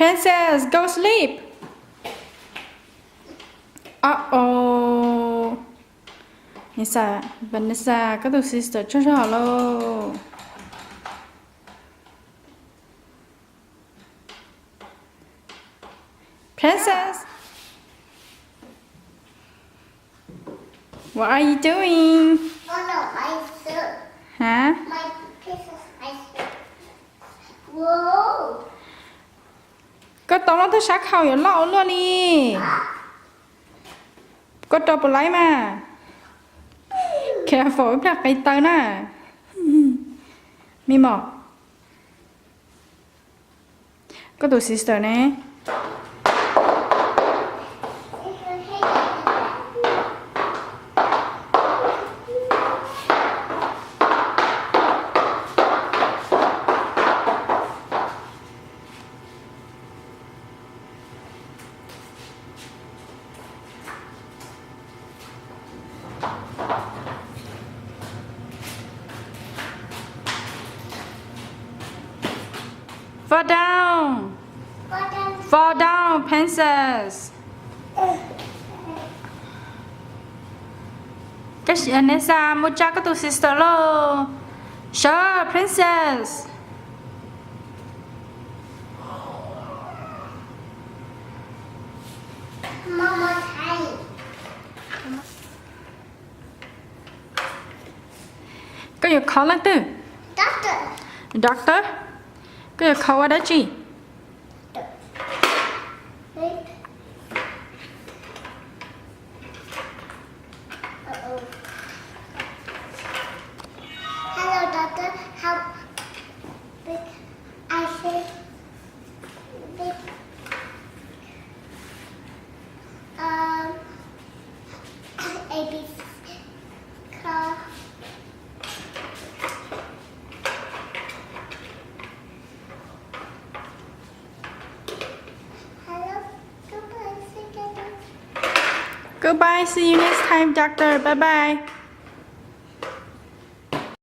Princess, go sleep. Uh oh. Nisa, Vanessa, koj tus sister tsaug zog lauj. Princess, what are you doing? Huh? Koj tau loj tag sab khau yuav loj ua luaj li. Koj rau puas laib mas. Careful, ib pliag qe taw na. Me mom. Koj tus sister ne? Fall down. Fall down, Princess. Koj, Vanessa, mus tsa koj tus sister lauj. Sawv, Princess. Koj yuav call leej twg? Doctor. Koj yuav call ua dab tsi? Hello, doctor. How big I say big, um, A B C. Goodbye, see you next time, doctor. Bye bye.